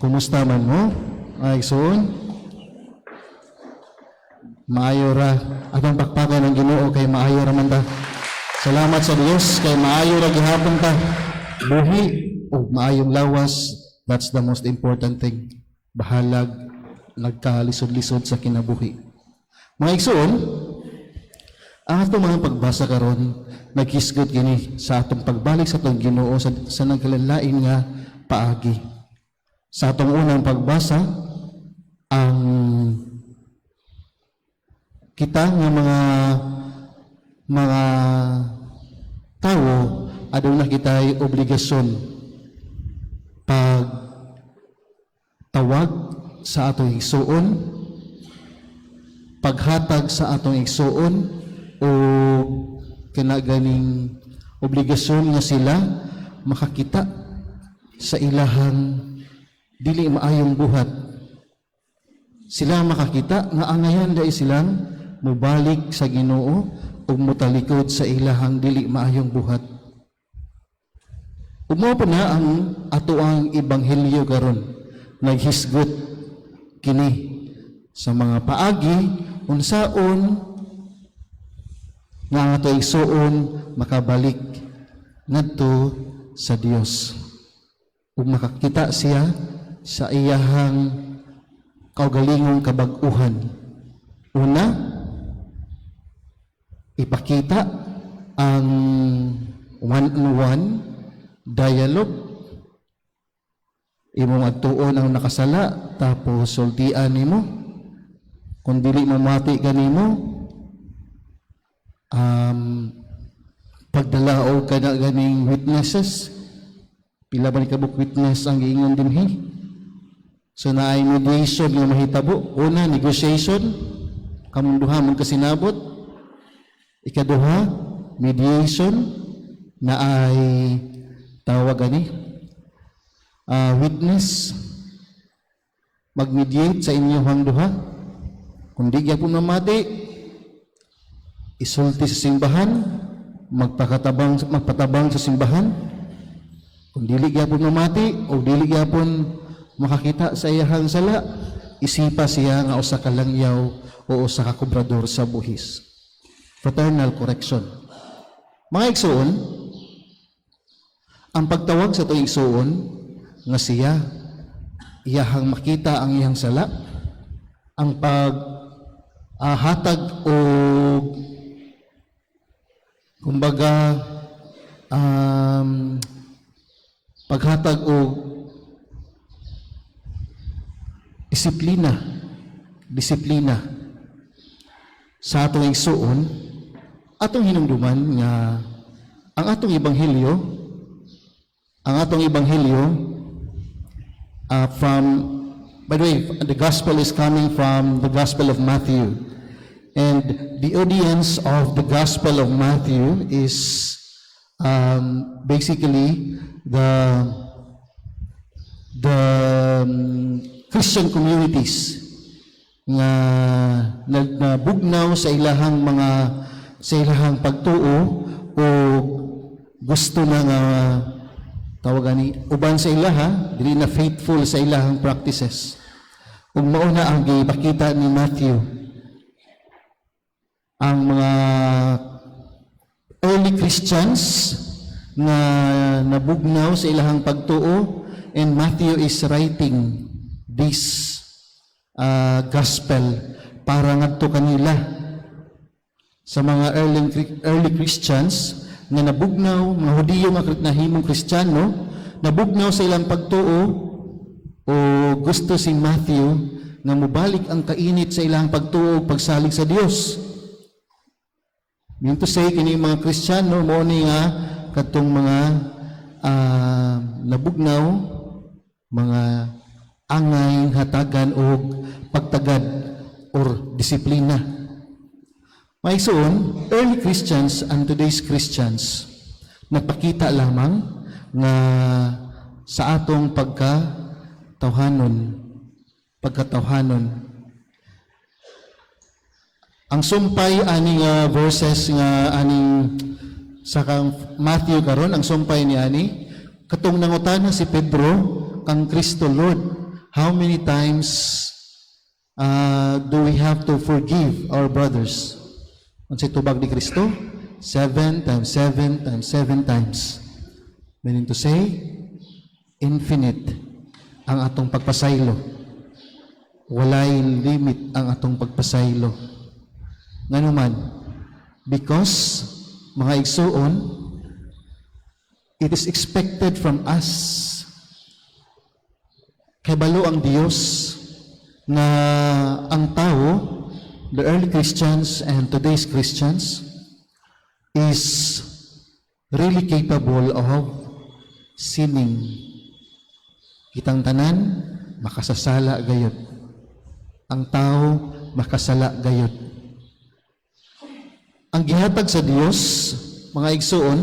Kumusta man mo, mga igsoon? Maayo ra. Atong pakpakan ang Ginoo kay maayo ra man ta. Salamat sa Dios kay maayo ra gihapon ta. Buhi ug maayong lawas, that's the most important thing. Bahalag nagkalisod-lisod sa kinabuhi. Mga igsoon, ang atong mga pagbasa karon naghisgot kini sa atong pagbalik sa atong Ginoo sa nagkalain nga paagi. Sa atong unang pagbasa, ang kita nga mga tawo, aduna kitay obligasyon pag tawag sa atong igsuon, paghatag sa atong igsuon, o kana ganing obligasyon nga sila makakita sa ilahang dili maayong buhat, sila makakita nga angayan dai silang mubalik sa Ginoo ug mutalikod sa ilahang dili maayong buhat. Ug mao pa na ang ato ang ebanghelyo karon, naghisgot kini sa mga paagi unsaon nga ang ato igsuon makabalik ngadto sa Dios ug makakita siya sa iyahang kaugalingong kabag-uhan. Una, ipakita ang one-on-one dialogue. Imong adtuon ang nakasala, tapos sultian nimo. Kung dili mamati kanimo, pagdala og kana ganing witnesses, pila ba ni kabuk witness ang giingon dinhi? So naay mediation nga mahitabo. Una, negotiation. Kamong duha magkasinabot. Ikaduha, mediation na ay tawag ani witness, mag-mediate sa inyong duha. Kung di gyapon mamati, isulti sa simbahan, magpakatabang, magpatabang sa simbahan. Kung dili gyapon mamati o dili gyapon makakita sa iyahang sala, isipa siya nga usa ka langyaw o usa ka kobrador sa buhis. Fraternal correction. Mga igsuon, ang pagtawag sa atong igsuon nga siya iyahang makita ang iyang sala, ang pag hatag o kumbaga paghatag og disiplina disiplina sa atong igsuon, atong hinumduman nga ang atong ebanghelyo from, by the way, the gospel is coming from the Gospel of Matthew, and the audience of the Gospel of Matthew is basically the Christian communities nga nabugnaw sa ilahang pagtuo o gusto na nga tawag ani uban sa ilaha, dili na faithful sa ilahang practices. Ug mao na ang gipakita ni Matthew, ang mga early Christians nga nabugnaw sa ilahang pagtuo, and Matthew is writing this gospel para ngadto kanila, sa mga early Christians nga nabugnaw, mga Hudiyo nga nahimong Kristiyano, nabugnaw sa ilang pagtuo, o gusto si Matthew nga mobalik ang kainit sa ilang pagtuo ug pagsalig sa Dios. Mean to say, kini mga Kristiyano mo ni nga katong mga nabugnaw, mga angay hatagan og pagtagad or disiplina. Mga igsoon, early Christians and today's Christians nagpakita lamang nga sa atong pagkatawhanon. Ang sumpay ani nga verses nga aning sa kang Matthew karon, ang sumpay ni ani katong nangutana si Pedro kang Kristo, "Lord, How many times do we have to forgive our brothers? Unsay tubag ni Kristo? Seven times seven times seven times. Meaning to say, infinite ang atong pagpasaylo. Walay limit ang atong pagpasaylo. Nganuman, because, mga igsuon, it is expected from us. Kabalo ang Dios na ang tao, the early Christians and today's Christians, is really capable of sinning. Kitang tanan, makasasala gayod. Ang tao, makasala gayod. Ang gihatag sa Dios, mga igsuon,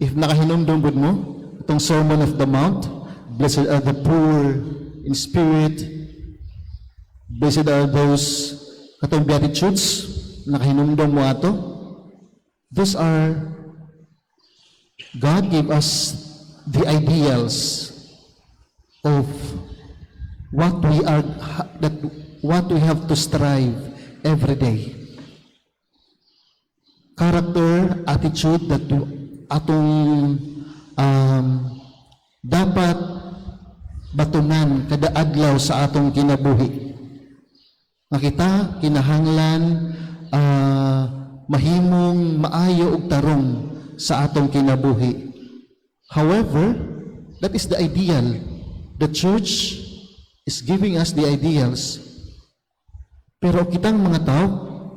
if nakahinumdum gud mo, itong Sermon of the Mount, "Blessed are the poor in spirit, blessed are those," katong Beatitudes, nakahinumdum mo ato, those are, God gave us the ideals of what we are, that what we have to strive every day. Character, attitude that atong dapat batunan kada adlaw sa atong kinabuhi. Nga kita kinahanglan mahimong maayo og tarong sa atong kinabuhi. However, that is the ideal. The church is giving us the ideals. Pero kitang mga tao,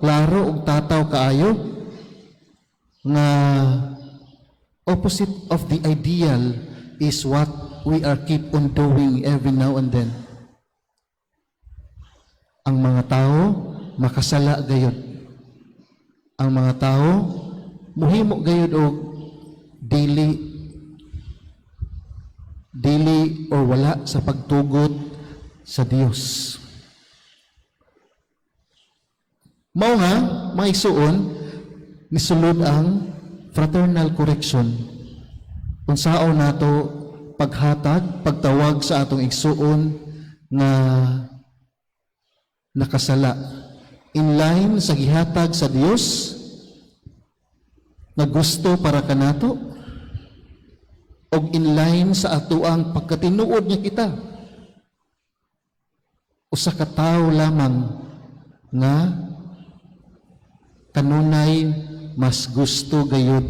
klaro og tataw kaayo nga opposite of the ideal is what we are keep on doing every now and then. Ang mga tao makasala gayod. Ang mga tao muhimo gayod og dili or wala sa pagtugot sa Dios. Mao nga, mga igsuon, nisulod ang fraternal correction. Unsaon nato paghatag, pagtawag sa atong igsuon nga nakasala in line sa gihatag sa Dios nga gusto para kanato og in line sa atoang pagkatinuod nga kita usa ka tawo lamang nga kanunay mas gusto gayud,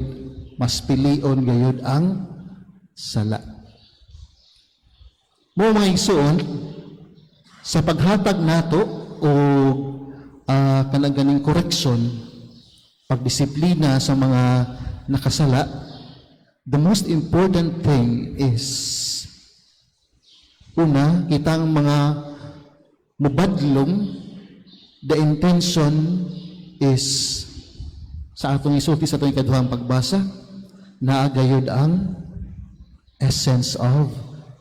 mas pilion gayud ang sala. Mo, mga igsuon, sa paghatag nato o kanang ganing correction, pagdisiplina sa mga nakasala, the most important thing is, una, kitang mga mubadlong, the intention is, sa atong isulti sa atong ikaduhang pagbasa, naa gayod ang essence of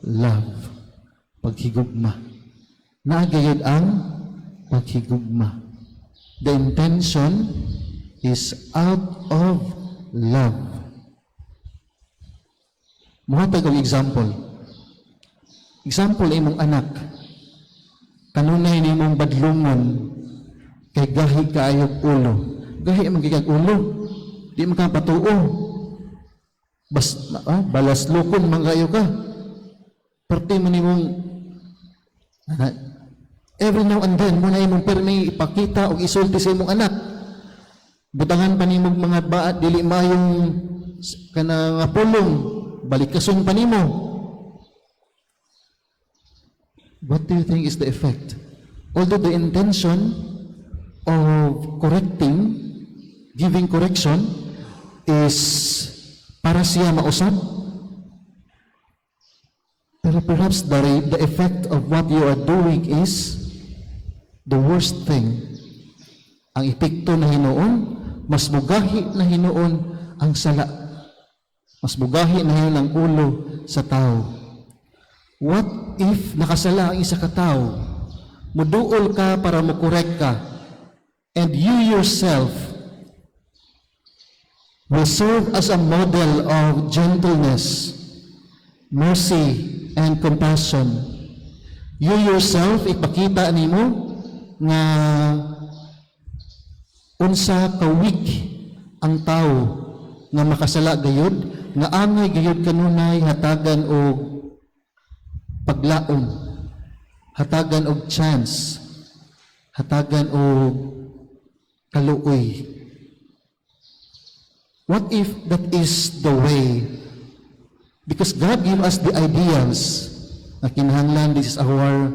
love, paghigugma. Naa gayod ang paghigugma. The intention is out of love. Muhatag og example. Example, imong anak. Kanunay nimong badlungon kay gahi kaayog ulo. Gahi man kay ulo. Di man ka patuo. Bas balas lukon man kayo ka. Parte man nimong every now and then mo na imong pirmi ipakita og isulti sa imong anak. Butangan pa nimong mga baat dili maayong kana nga pulong, balikason pa nimo. What do you think is the effect? Although the intention of correcting, giving correction, is para siya mausab, pero perhaps the effect of what you are doing is the worst thing. Ang epekto na hinuon, mas mugahi na hinuon ang sala. Mas mugahi na hinuon ang ulo sa tao. What if nakasala ang isa ka tao? Muduol ka para mo-correct ka. And you yourself will serve as a model of gentleness, mercy, and compassion. You yourself, ipakita nimo nga unsa ka weak ang tao nga makasala gayud, nga angay gayud kanunay hatagan og paglaom, hatagan og chance, hatagan og kaluoy. What if that is the way? Because God give us the ideals na kinahanglan this is our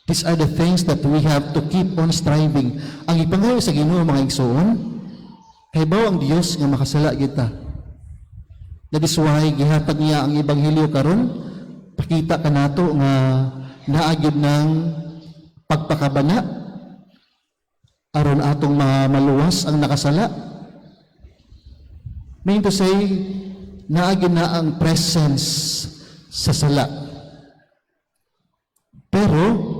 these are the things that we have to keep on striving. Ang ipangayo sa Ginoo, mga igsoon, kay ang Dios nga makasala kita. That is why gihatag niya ang ebanghelyo karon, pakita kanato nga naa gyud ng pagpakabana aron atong maluwas ang nakasala. Meaning to say, naa gyud na ang presence sa sala. Pero,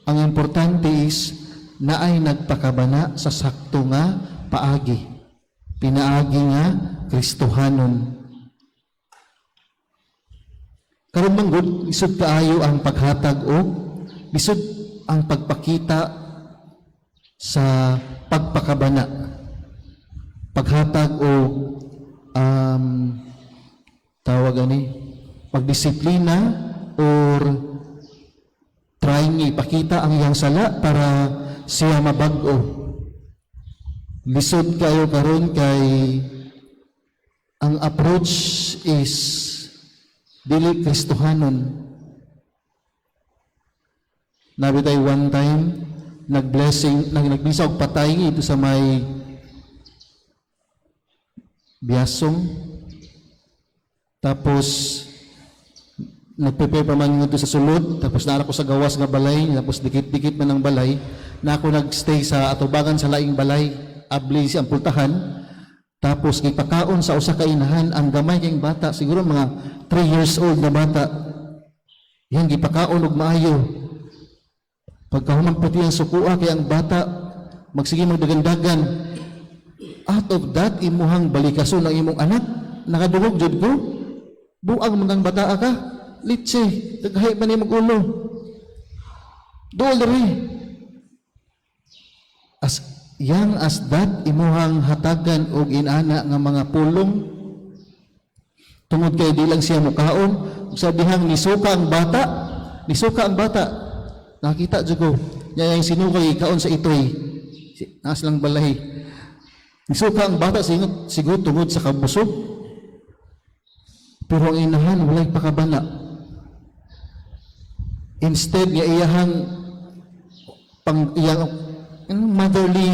ang importante is, naay nagpakabana sa sakto nga paagi. Pinaagi nga Kristohanon. Karon man gud, lisod kaayo ang paghatag og lisod ang pagpakita sa pagpakabana. Paghatag og tawag ani, pagdisiplina or trying ipakita ang iyang sala para siya mabag-o. Lisod kayo karon kay ang approach is dili Kristohanon. Naa bitay one time nag-blessing, nagmisa og patay ito sa may Biasong. Tapos nagprepare pa man dito sa sulod, tapos naa ko sa gawas nga balay, tapos dikit-dikit man ang balay, na ako nagstay sa atubangan sa laing balay, abli si ang pultahan, tapos gipakaon sa usa ka inahan ang gamay kayong bata, siguro mga 3 years old na bata. Yan gipakaon og maayo. Pagkahuman puti ang sukua kay ang bata magsige magdagandagan. Out of that, imuhang balikason ang imong anak, nakadungog jud ko. Buang mga bata ka, litse, kagahi man imong ulo. Duol diri. As young as that, imuhang hatagan og inana nga mga pulong tungod kay di lang siya mukaon sa dihang nisuka ang bata, nisuka ang bata. Nakita jud ko nya yung sinuka kaon sa itoy naas lang balay, nisuka ang bata singot siguro tungod sa kabusog, pero ang inahan walay pakabana. Instead nga iyahang pang iyang motherly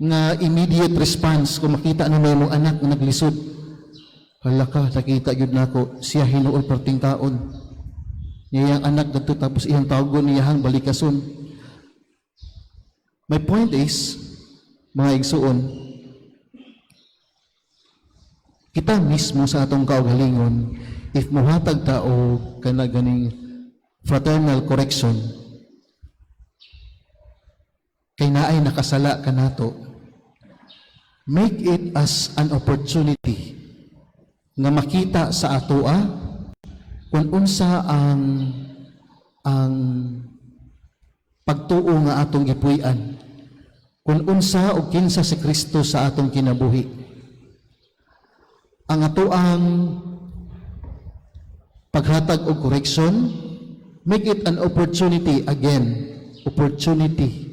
nga immediate response kung makita na may imong anak nga naglisod, "Hala ka, nakita gyud nako siya hinuol perting kaon iyang anak gadto," tapos iyang tawgon, iyahang balikason. My point is, mga igsuon, kita mismo sa atong kaugalingon, if muhatag ta og kana ganing fraternal correction kay naay nakasala kanato, make it as an opportunity nga makita sa atoa kung unsa ang pagtuo nga atong gipuy-an, kung unsa o kinsa si Kristo sa atong kinabuhi. Ang atoang paghatag og correction, make it an opportunity again, opportunity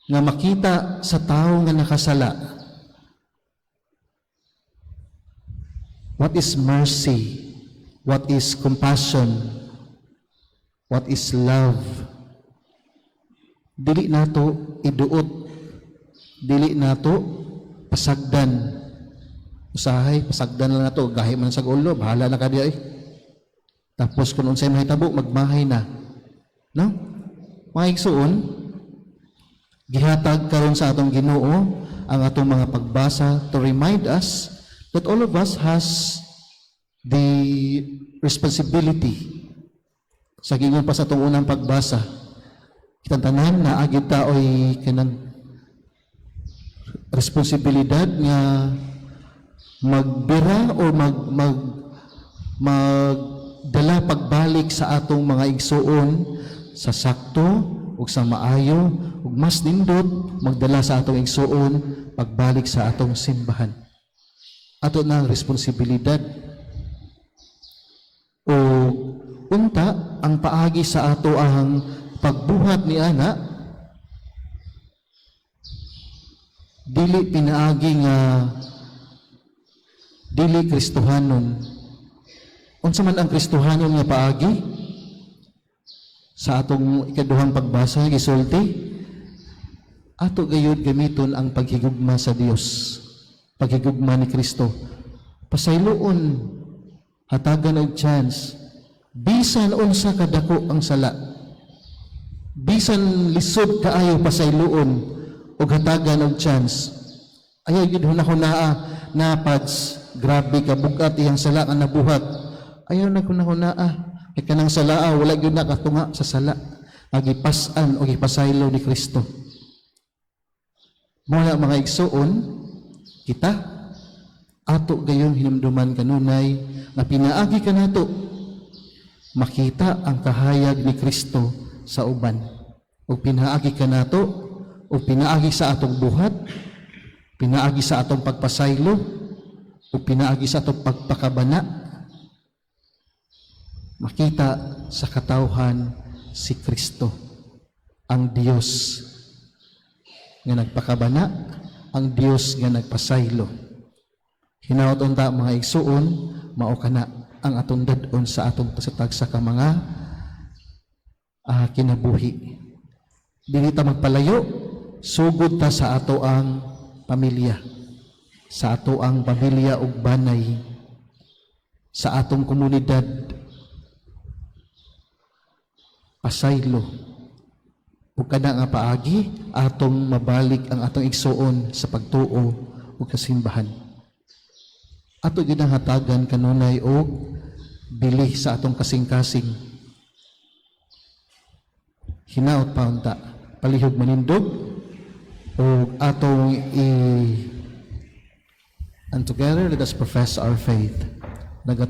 nga makita sa tao nga nakasala what is mercy, what is compassion, what is love. Dili nato iduot, dili nato pasagdan. Usahay, pasagdan lang nato, gahi man sa ulo, bahala na ka diay. Tapos kung unsay mahitabo, magmahay na. No? Mga igsuon, gihatag karon sa atong Ginoo ang atong mga pagbasa to remind us that all of us has the responsibility. Sa gingon pa sa atong unang pagbasa, kitang tanan naa gyud ta oy kanang responsibilidad nga magbira o mag mag Magdala pagbalik sa atong mga igsuon sa sakto ug sa maayo, ug mas nindot magdala sa atong igsuon pagbalik sa atong simbahan. Ato na ang responsibilidad. O unta ang paagi sa ato ang pagbuhat ni ana, dili pinaagi nga dili Kristohanon. Unsa man ang Kristohanon nga paagi? Sa atong ikaduhang pagbasa, gisulti ato gayud gamiton ang paghigugma sa Dios, paghigugma ni Kristo. Pasayloon, hatagan og chance, bisan unsa kadako ang sala, bisan lisod kaayo, pasayloon og hatagan og chance. Ayaw gyud hunahunaa na, "Pads, grabe ka bugat iyang sala nga nabuhat." Ayaw na hunahunaa kay kanang salaa, wala gyud na katunga sa sala nga gipas-an o gipasaylo ni Kristo. Mao na, mga igsuon, kita ato gayong hinumduman kanunay nga pinaagi kanato makita ang kahayag ni Kristo sa uban. O pinaagi kanato o pinaagi sa atong buhat, pinaagi sa atong pagpasaylo, o pinaagi sa atong pagpakabana, makita sa katawhan si Kristo, ang Dios nga nagpakabana, ang Dios nga nagpasaylo. Hinaot unta, mga igsuon, mao kana ang atong dad-on sa atong sa tagsa ka mga kinabuhi. Dili ta magpalayo, sugod ta sa ato ang pamilya. Sa ato ang pamilya ug banay, sa atong komunidad, pasaylo. Ug kana nga paagi atong mabalik ang atong igsuon sa pagtuo ug kasimbahan. Ato gyud ang hatagan kanunay og bili sa atong kasing-kasing. Hinaot pa unta palihog manindog ug atong i and together let us profess our faith. Nagat